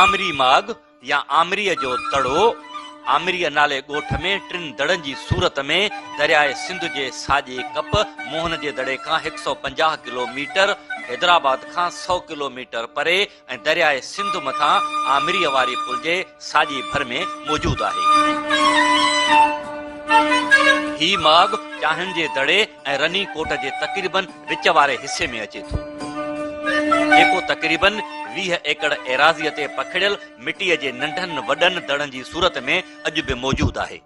آمري ماڳ يا آمريء جو دڙو، آمريء نالي ڳوٺ ۾ ٽن دڙن جي صورت ۾ درياء سنڌ جي ساڄي ڪپ موهن جي دڙي کان هڪ سئو 50 ڪلو ميٽر، حيدرآباد کان سئو ڪلو ميٽر پري ۽ درياء سنڌ مٿان آمريء واري پل جي ساڄي ڀر ۾ موجود آهي. هي ماڳ چانهن جي دڙي ۽ رني ڪوٽ جي تقريباً وچ واري حصي ۾ اچي ٿو، جيڪو تقريباً 20 ايڪڙ ايراضيء تي پکڙيل مٽيء جي ننڍن وڏن دڙن جي صورت ۾ اڄ به موجود آهي.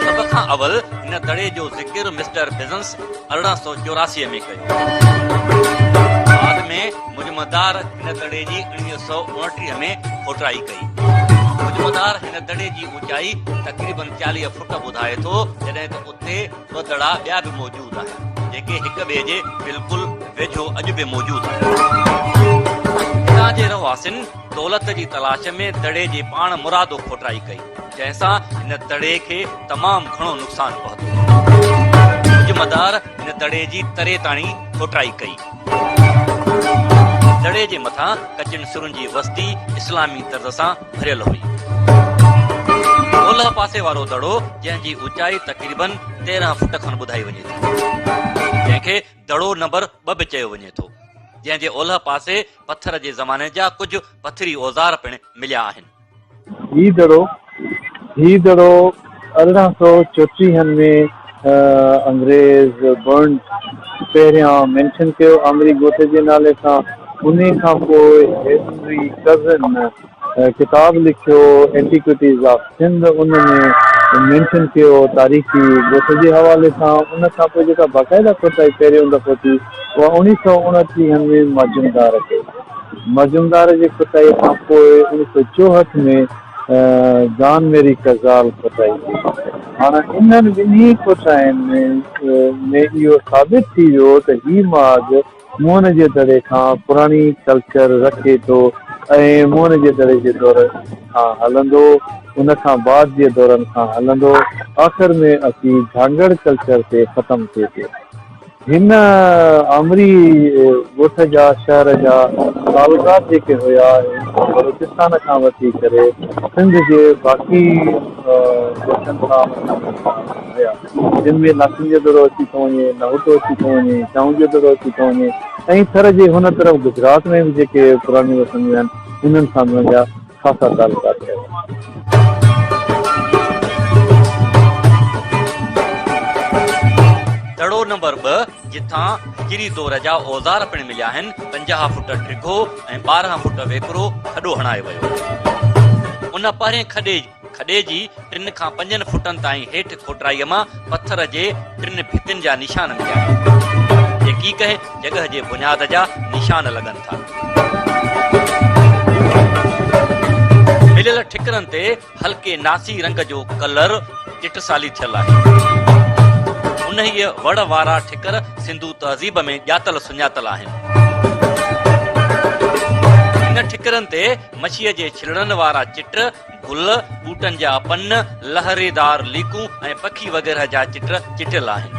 سڀ کان اول هن دڙي جو ذڪر مسٽر بزنس 1884 ۾ ڪيو. بعد ۾ مجمدار هن دڙي جي 1929 ۾ کوٽائي ڪئي. مجمدار هن دڙي جي اوچائي تقريبن 40 فوٽ ٻڌائي ٿو، جڏهن ته اتي ٻه دڙا ٻيا به موجود آهن، جيڪي هڪ ٻئي جي بلڪل ويجهو اڄ به موجود آهن. هتان جي رهواسين دولت جي تلاش ۾ دڙي جي پاڻ مرادو کوٽائي ڪئي، جنهن سان هن دڙي کي تمام گهڻو نقصان پهتو. ڪجهه مدار هن دڙي جي تري تاڻي کوٽائي ڪئي. دڙي جي مٿان ڪچين سرن جي وستي اسلامي طرز سان ڀريل هئي. اولهه پاسي وارو دڙو جنهن جي اوچائي تقريباً 13 فوٽ کن ٻڌائي وڃي ٿي، جنهن کي دڙو نمبر 2 به چيو وڃي ٿو، جنهن جي اولهه پاسي پٿر جي زماني جا ڪجهه پٿري اوزار پڻ مليا آهن. هي دڙو، هي دڙو ارڙهن سئو چوٽيهن ۾ انگريز برنس پهريان مينشن ڪيو آمري ڳوٺ جي نالي سان. انهي کان پوء هينري ڪزن ڪتاب لکيو اينٽيڪوٽيز آف سنڌ ان ۾ مينشن ڪيو تاريخي ڳوٺ جي حوالي سان. ان کان پوء جيڪا باقاعده کوٽائي پهريون دفعو ٿي اها اوڻيهه سئو اڻٽيهن ۾ مجمدار ڪئي. مجمدار جي کوٽائي کان پوء 1964 ۾ جان ميري ڪزال کوٽائي ڪئي. هاڻ انهن ٻنهي کوٽاين ۾ ۾ اهو ثابت ٿي ويو ته هي ماڳ موهن جي دڙي کان پراڻي ڪلچر رکي ٿو ۽ موهن جي دڙي جي دور کان هلندو ان کان بعد جي دورن کان هلندو آخر ۾ اچي جهانگڙ ڪلچر تي ختم ٿئي ٿو. هن آمري ڳوٺ جا شهر جا تعلقات جيڪي هيا بلوچستان کان وٺي ڪري سنڌ جي باقي ڳوٺن سان هيا جن ۾ لاکين جو دڙو اچي ٿو وڃي، نهوٽو اچي ٿو وڃي، چانهون جو دڙو اچي ٿو وڃي ۽ ٿر جي هن طرف گجرات ۾ به جيڪي پراڻيون وسنديون آهن انهن سان به انهن جا خاصا تعلقات هيا. دڙو نمبر 2 جتان هجري دور جا اوزار پڻ مليا آهن، 50 فوٽ ڊگهو ۽ 12 فوٽ ويڪرو کڏو هڻايو ويو. ان پهرين کڏي کڏي جي ٽن کان پنجن فوٽن تائين هيٺ کوٽرائيء مان پٿر جي ٽن ڀتين جا نشان مليا آهن، جيڪي ڪنهن جڳهه جي بنياد جا نشان لڳن ٿا. مليل ٺڪرن تي هلڪي ناسي رنگ جو ڪلر چٽسالي ٿيل آهي. انهيء وڙ وارا ٺڪر سنڌو تهذيب ۾ ڄاتل سڃاتل آهن. هن ٺڪرن تي مڇيء جي ڇلڙن وارا چٽ، گل، ٻوٽن جا پن، لهريدار ليڪون ۽ پکي وغيره جا چٽ چٽيل آهن.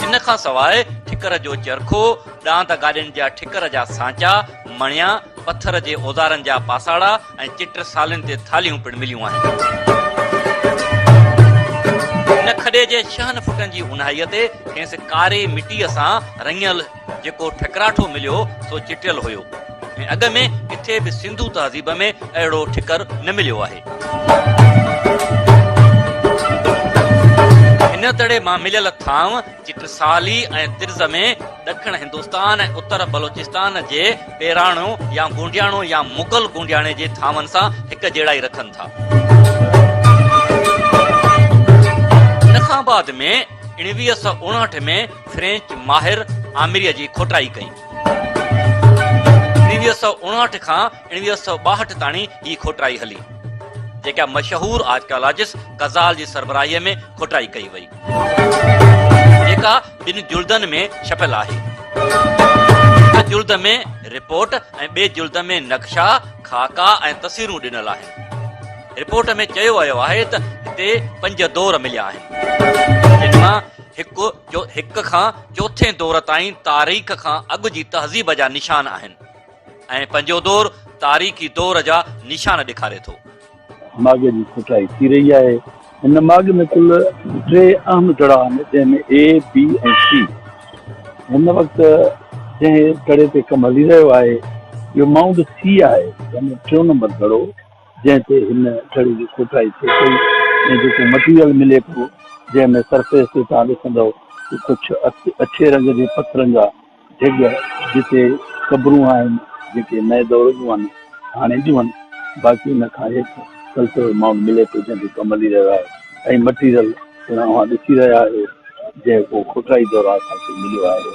ان کان سواء ٺڪر جو چرخو، ڏاند گاڏين جا ٺڪر جا سانچا، مڻيا، پٿر جي اوزارن جا پاساڙا ۽ چٽ سالين تي ٿالهيون پڻ مليون آهن. ان کڏي جي ڇهن فٽن جي اونهائيء تي کيس ڪاري مٽيء سان رڱيل جيڪو ٺڪراٺو مليو سو چٽيل هيو ۽ اڳ ۾ ڪٿي به سنڌو تهذيب ۾ اهڙو ٺڪر نه مليو آهي. هن دڙي مان مليل ٿانء چٽسالي ۽ طرز ۾ ڏکڻ هندستان ۽ اتر بلوچستان جي پيراڻو يا گونڊياڻو يا مغل گونڊياڻي جي ٿانون سان هڪ جهڙائي رکن ٿا. ان کان بعد ۾ 1959 ۾ فرينچ ماهر آمريء جي کوٽائي ڪئي. 1959 کان 1962 تاڻي هي کوٽائي هلي، جيڪا مشهور آرڪيالاجسٽ ڪزال جي سربراهيء ۾ کوٽائي ڪئي وئي، جيڪا ٻن جلدن ۾ ڇپيل آهي. هڪ جلد ۾ رپورٽ ۽ ٻئي جلد ۾ نقشا، خاڪا ۽ تصويرون ڏنل آهن. رپورٽ ۾ چيو ويو آهي ته هتي پنج دور مليا آهن، جن مان. هڪ هڪ کان چوٿين دور تائين تاريخ کان اڳ جي تهذيب جا نشان آهن ۽ پنجون دور تاريخي دور جا نشان ڏيکاري ٿو. ماڳ جي کوٽائي ٿي رهي آهي. هن ماڳ ۾ ڪل ٽي اهم دڙا آهن جنهن ۾ اي، بي ۽ سي. هن وقت جنهن دڙي تي ڪم هلي رهيو آهي اهو مائونڊ سي آهي يعني ٽيون نمبر دڙو جنهن تي هن دڙي جي کوٽائي ٿئي پئي ۽ جيڪو مٽيريل ملي پيو جنهن ۾ سرفيس تي توهان ڏسندؤ ته ڪجهه اڇي رنگ جي پٿرن جا ڍڳ جتي قبرون آهن جيڪي نئين دور جون آهن هاڻي جون آهن باقي ان کان هيٺ ڪلچرل مائونڊ ملي ٿو جنهن تي ڪم هلي رهيو آهي ۽ مٽيريل پڻ اوهان ڏسي رهيا آهيو جيڪو کوٽائي دوران اسان کي مليو آهي.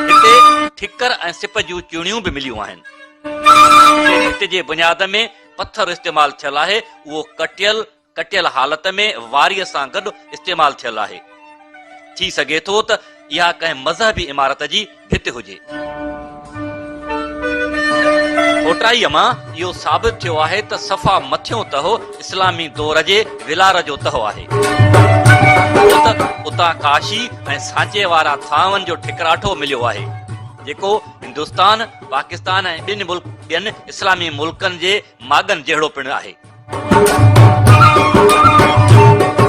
هتي ٺڪر ۽ سپ جون چوڻيون به مليون آهن. جنهن ڀت جي بنياد ۾ پٿر استعمال ٿيل آهي اهو ڪٽيل ڪٽيل حالت ۾ واريء سان گڏ استعمال ٿيل آهي. ٿي سگهي ٿو ته اها ڪنهن مذهبي عمارت جي ڀت هجي. کوٽائيء مان اهو ثابت ٿيو آهي ته صفا مٿيون تهه اسلامي دور جي ولار جو تهه آهي. ڇو ته اتان ڪاشي ۽ سانچي وارا ٿانون جو ٺڪراٺو مليو آهي، جيڪو هندستان، پاڪستان ۽ ٻين اسلامي ملڪن جي ماڳن جهڙو پڻ آهي.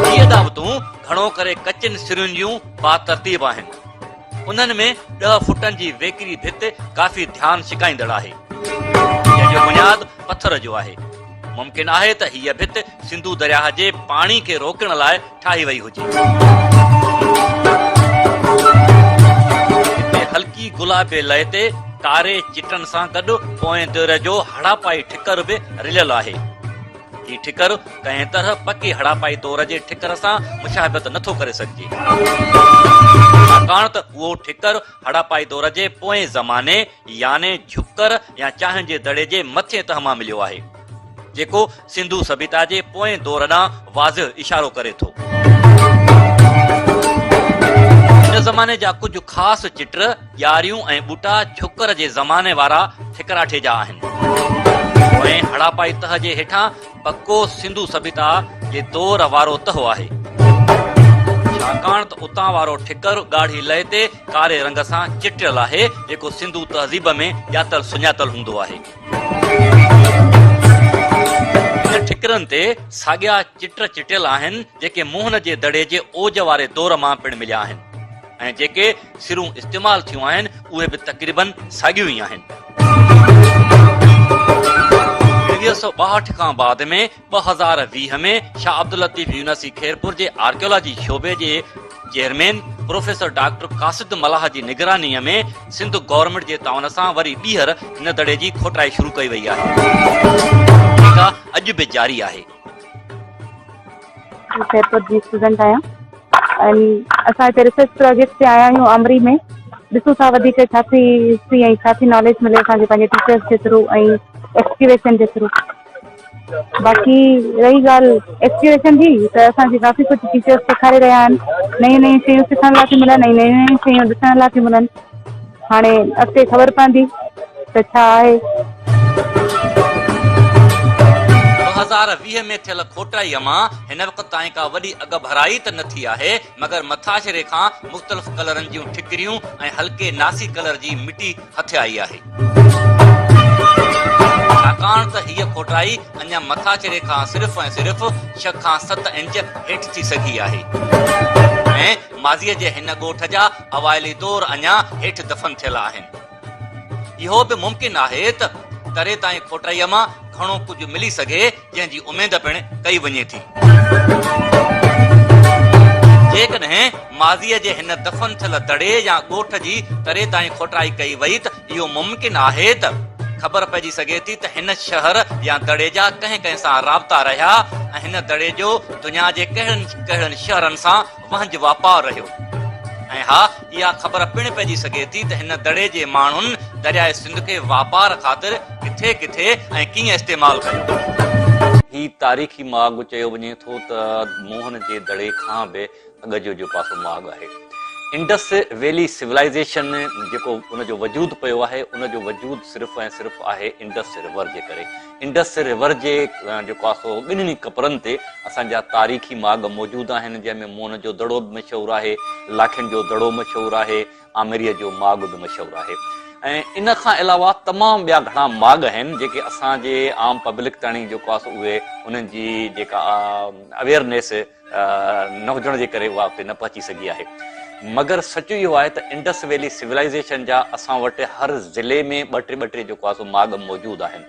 هي اڏاوتون گهڻو ڪري ڪچين سرين جون باترتيب آهن. انهن ۾ ڏهه فوٽن جي ويڪري ڀت ڪافي ڌيان ڇڪائيندڙ آهي، جنهن جو بنياد پٿر جو آهي. ممڪن آهي ته هيء ڀت سنڌو درياهه جي پاڻي کي روڪڻ لاء ٺاهي وئي هجي. هتي هلڪي گلابي لئي تي ڪاري چٽن سان گڏ پوئين دور جو هڙاپائي ٺڪر به رليل آهي. هي ٺڪر ڪنهن طرح پڪي هڙاپائي دور جي ٺڪر سان مشابهت نٿو ڪري سگهجي. ڇاڪاڻ ته اهو ٺڪر هڙاپائي دور جي پوئين زماني يعني جهڪر يا چانهن جي دڙي جي مٿين تهه مان مليو آهي، جيڪو سنڌو سڀيتا جي پوئين دور ڏانهن واضح اشارو ڪري ٿو. هن زماني جا ڪجهه خاص چٽ، ڄاريون ۽ ٻوٽا جهڪر جي زماني وارا ٺڪراٺي جا آهن. پوئين هڙاپائي تهه جي هيٺان پڪو سنڌو سڀيتا جي دور وارو تهه آهي. ڇاڪاڻ ته اتان وارو ٺڪر ڳاڙهي لئي تي ڪاري رنگ سان چٽيل آهي، جيڪو سنڌو تهذيب ۾ ڄاتل سڃاتل هوندو آهي. هن ٺڪرن تي ساڳيا چٽ چٽيل آهن، جيڪي موهن جي دڙي جي اوج واري دور مان پڻ مليا آهن ۽ جيڪي سرون استعمال ٿيون آهن، اهي به تقريباً ساڳيون ئي آهن. 1962 کان بعد ۾ 2020 ۾ شاهه عبداللطيف يونيورسٽي خيرپور جي آرڪيالاجي شعبي جي چيئرمين پروفيسر ڊاڪٽر قاصد ملاح جي نگرانيء ۾ سنڌ گورنمينٽ جي تعاون سان وري ٻيهر هن دڙي جي کوٽائي شروع ڪئي وئي آهي، جيڪا اڄ به جاري آهي. خيرپور جي اسٽوڊنٽ آهيان ۽ اسان هتي ريسرچ پروجيڪٽ تي آيا آهيون آمري ۾ ڏسون ٿا وڌيڪ ڇا ٿي هسٽري ۽ ڇا ٿي ناليج ملي اسان کي پنهنجي ٽيچرس جي ٿرو ۽ ايڪسڪيويشن جي ٿرو باقي رهي ڳالهه ايڪسڪيويشن جي ته اسان کي ڪافي ڪجهه ٽيچرس سيکاري رهيا آهن نيون نيون شيون سکڻ لاء ٿيون ملن ۽ نيون نيون شيون ڏسڻ لاء ٿيون ملن هاڻي اڳتي خبر پوندي ته ڇا آهي. 2020 ۾ ٿيل کوٽائيء مان هن وقت تائين ڪا وڏي اڳڀرائي ته نه ٿي آهي، مگر مٿاڇري کان مختلف ڪلرن جون ٺڪريون ۽ هلڪي ناسي ڪلر جي مٽي هٿ آئي آهي. ڇاڪاڻ ته هيء کوٽائي اڃا مٿاڇري کان صرف ۽ صرف ڇهه کان ست انچ هيٺ ٿي سگهي آهي ۽ ماضيء جي هن ڳوٺ جا اوائلي دور اڃا هيٺ دفن ٿيل آهن. اهو به ممڪن آهي ته تري تائين کوٽائيء مان گهڻو ڪجهه ملي سگهي، جنهن جي اميد پڻ ڪئي وڃي ٿي. جيڪڏهن ماضيء جي هن دفن ٿيل دڙي يا ڳوٺ جي تري تائين کوٽائي ڪئي وئي ته اهو ممڪن آهي ته خبر پئجي سگهي ٿي ته هن شهر يا دڙي جا ڪنهن ڪنهن سان رابطا رهيا ۽ هن دڙي جو دنيا جي ڪهڙن ڪهڙن شهرن سان وهنج واپار رهيو ۽ ها اها خبر پڻ پئجي سگهي ٿي ته هن دڙي جي ماڻهن درياء سنڌ کي واپار خاطر ڪٿي ڪٿي ۽ ڪيئن استعمال ڪيو. هي تاريخي ماڳ چيو وڃي ٿو ته موهن جي دڙي کان به اڳ جو جو پاسو ماڳ آهي. انڊس ويلي سولائيزيشن جيڪو ان جو وجود پيو آهي ان جو وجود صرف ۽ صرف آهي انڊس ريور جي ڪري. انڊس ريور جي جيڪو آهي سو ٻنهي ڪپرن تي اسان جا تاريخي ماڳ موجود آهن جنهن ۾ موهن جو دڙو به مشهور آهي، لاکين جو دڙو مشهور آهي، آمريء جو ماڳ به مشهور آهي ۽ ان کان علاوه تمام ٻيا گهڻا ماڳ آهن جيڪي اسان جي عام پبلڪ تائين جيڪو آهي سو اهي انهن جي جيڪا اويئرنيس نه هجڻ جي ڪري اها اتي نه پهچي سگهي آهي. مگر سچ اهو آهي ته انڊس ويلي سولائيزيشن جا اسان وٽ هر ضلعي ۾ ٻه ٽي ٻه ٽي جيڪو آهي سو ماڳ موجود آهن.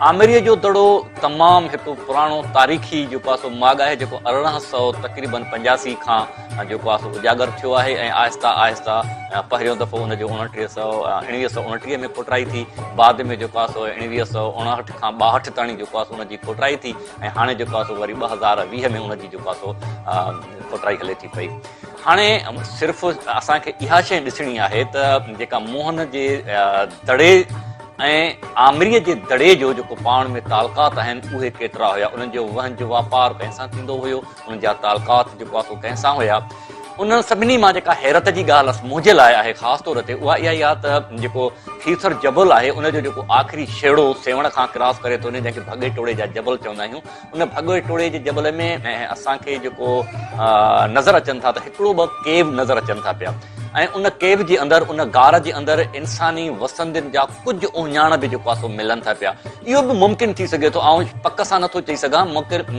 آمريء جو دڙو تمام هڪ پراڻو تاريخي جيڪو آهي سو ماڳ آهي جيڪو 1800 تقريبن 85 کان جيڪو آهي سو اجاگر ٿيو آهي ۽ آهسته آهسته پهريون دفعو ان جو 2900 1929 ۾ کوٽرائي ٿي بعد ۾ جيڪو آهي سو 1959 کان 62 تائين جيڪو آهي سو ان جي کوٽرائي ٿي ۽ هاڻي جيڪو آهي سو وري 2020 ۾ ان جي جيڪو آهي سو کوٽرائي هلي ٿي پئي. هاڻي صرف اسان کي اها شيء ڏسڻي آهي ته جيڪا موهن جي دڙي ۽ آمريء جي دڙي جو جيڪو پاڻ ۾ تعلقات آهن اهي ڪيترا هيا، انهن جو وهنج واپار ڪنهن سان ٿيندو هيو، انهن جا تعلقات جيڪو آهي سو ڪنهن سان هيا. انهن سڀني مان جيڪا حيرت جي ڳالهه منهنجي لاء آهي خاص طور تي اها اها ئي آهي ته جيڪو کيرٿر جبل آهي ان جو جيڪو آخري شيڙو سيوهڻ کان ڪراس ڪري ٿو وڃي جنهن کي ڀڳي ٽوڙي جا جبل چوندا آهيون ان ڀڳي ٽوڙي جي جبل ۾ اسان کي جيڪو نظر اچن ٿا ته هڪڙو ٻه ڪيو نظر اچن ٿا پيا ۽ ان ڪيو جي اندر ان غار جي اندر انساني وسندين جا ڪجهه اهڃاڻ به جيڪو آهي سو ملن ٿا پيا اهو به ممڪن ٿي سگهي ٿو آئون پڪ سان نٿو چئي سگهان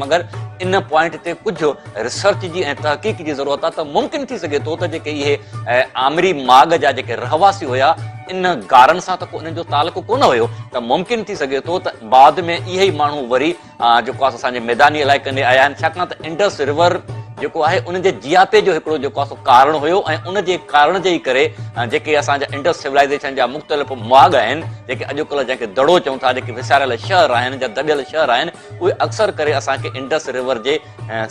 مگر ان پوائنٽ تي ڪجهه ريسرچ جي ۽ تحقيق جي ضرورت آهي ته ممڪن ٿي سگهي ٿو ته جيڪي اهي آمري ماڳ جا جيڪي رهواسي هيا ان غارن سان ته ڪو انهن جو تعلق ڪونه هيو ته ممڪن ٿي سگهي ٿو ته بعد ۾ اهي ئي ماڻهو وري جيڪو آهي اسان جي ميداني علائقن ڏي آيا آهن ڇاڪاڻ ته انڊس ريور جيڪو آهي ان جي جياپي جو هڪڙو جيڪو آهي سو ڪارڻ هيو ۽ ان جي ڪارڻ جي ئي ڪري جيڪي اسان جا انڊس سولائيزيشن جا مختلف ماڳ آهن جيڪي اڄڪلهه جنهن کي دڙو چئون ٿا جيڪي وساريل شهر آهن جا دٻيل شهر آهن اهي اڪثر ڪري اسان کي انڊس ريور جي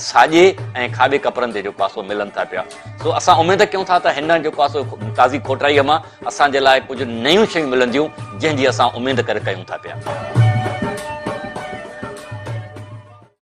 ساڄي ۽ کاٻي ڪپرن تي جيڪو آهي سو ملن ٿا پيا. سو اسان اميد ڪيون ٿا ته هن جيڪو آهي سو تازي کوٽرائيء مان اسان جي لاء ڪجهه نيون شيون ملنديون جنهن جي اسان اميد ڪري ڪيون ٿا پيا.